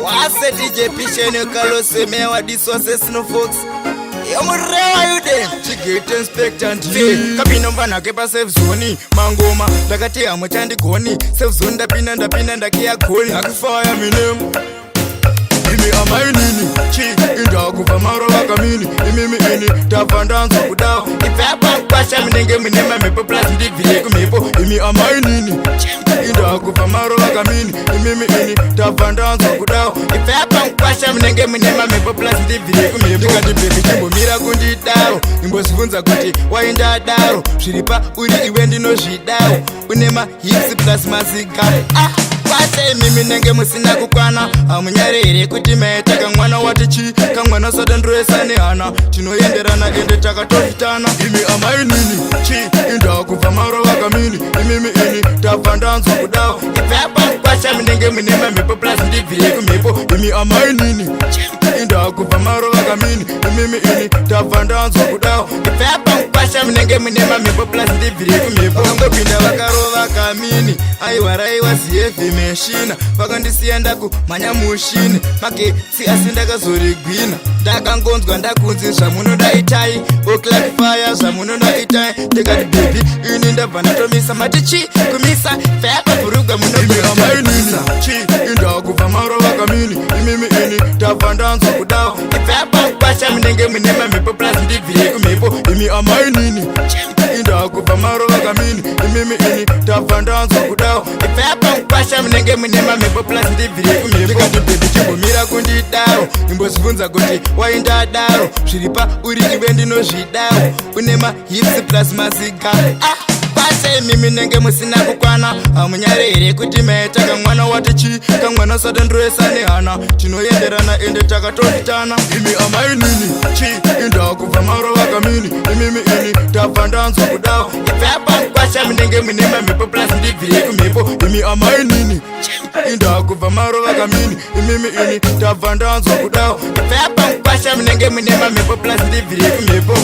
Wase DJ Pishene Kalose Mewa Diswase Snow Fox Yomurewa yude Chigate Inspector ndiye Kapino mvanake pa safe zone Mangoma ndakati hamwe chandigoni Safe zone ndapinda ndapinda ndakiya goli Akufaya minem Imi amainini chi indakubva marova kamini imimi ini ndabva ndanzwa kudawo ibvapa kwasha munenge mune mamhepo plus ndibvire kumhepo imi amainini chi indakubva marova kamini imimi ini ndabva ndanzwa kudawo ibvapa kwasha munenge mune mamhepo plus ndibvire kumhepo ndikati bhebhi chimbomira kundidaro imbozvibvunza kuti waindadaro zviri pauri iwe ndinozvidawo une mahips plus maziga ah! Kwase imimi nenge musina kukwana hamunyare here kuti maita kamwana wati chi kamwana satandiroesa nehana tinoenderana ende takatofitana imi amainini chi indakubva marova kamini imimi ini ndabva ndanzwa kudawo ibvapa kwasha munenge mune mamhepo plus ndibvire kumhepo imi amainini chi indakubva marova kamini imimi ini ndabva ndanzwa kudawo ibvapa kwasha munenge mune mamhepo plus ndibvire kumhepo vakangopinda vakarova kamini aiwa raiwa ziheavy meshina vakandisiya ndakumhanya mushini magetsi asi ndakazorigwina ndakangonzwa ndakunzi zvamunoda itai oclak fire zvamunoda itai ndikati bhebhi ini ndabva ndatomisa mati chi kumisa fayakabhurugwa munoamainini chi indakubva marova kamini imimi ini ndabva ndanzwa kudawo ibvapa kwasha munenge mune mamhepo plus ndibvire kumhepo imi amainini chi indakubva marova kamini imimi ini ndabva ndanzwa kudawo ibvapa kwasha munenge mune mamhepo plus ndibvire kumhepo ndikati bhebhi chimbomira kundidaro imbozvibvunza kuti waindadaro zviri pauri iwe ndinozvidawo une mahips plus maziga ah! kwasha imimi nenge musina kukwana hamunyare here kuti maita kamwana wati chi kamwana satandiroesa nehana tinoenderana ende takatofitana imi amainini chi indakubva marova kamini imimi ini ndabva ndanzwa kudawo ibvapa kwasha munenge mune mamhepo plus ndibvire kumhepo imi amainini chi indakubva marova kamini imimi ini ndabva ndanzwa kudawo ibvapa kwasha munenge mune mamhepo plus ndibvire kumhepo.